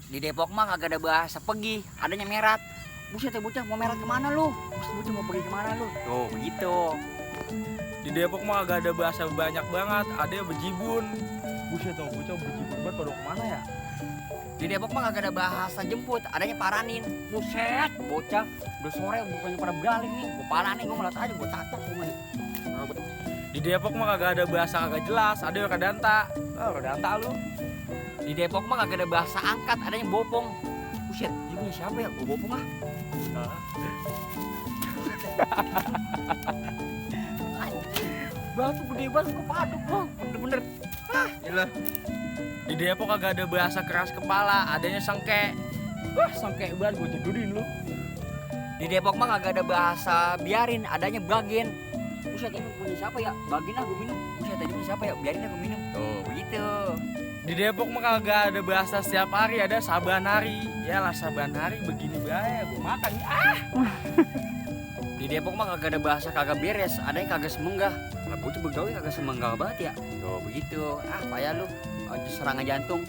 Di Depok mah kagak ada bahasa pergi, adanya merat. Buset ya bocah, mau merat kemana lu? Buset bocah mau pergi kemana lu? Tuh begitu. Di Depok mah agak ada bahasa banyak banget, ada yang bejibun. Buset dong, bocah bejibun banget pada kemana ya? Di Depok mah kagak ada bahasa jemput, adanya paranin. Buset bocah, udah sore bukannya pada balik nih. Gua paranin, gua ngeliat aja, gua tatak gua nih. Di Depok mah kagak ada bahasa kagak jelas, ada yang kadanta. Oh, kadanta lu. Di Depok mah kagak ada bahasa angkat, adanya bopong. Buset, ini punya siapa ya? Gua bopong ah. Batu gede banget, gua paduk bang, bener-bener. Gila. Di Depok kagak ada bahasa keras kepala, adanya sengke. Wah, sengke banget gua tidurin lu. Di Depok mah kagak ada bahasa biarin, adanya bagin. Buset, ini punya siapa ya? Bagin ah, gua minum. Buset, tadi punya siapa ya? Biarin ah, gua minum. Tuh, begitu. Di Depok mah kagak ada bahasa setiap hari, ada saban hari. Yalah saban hari begini bahaya, gua makan. Di Depok mah kagak ada bahasa kagak beres, adanya kagak semenggah. Lah gua tuh begawe kagak semenggah banget ya. Tuh, begitu. Ah, payah lu. Serangan jantung.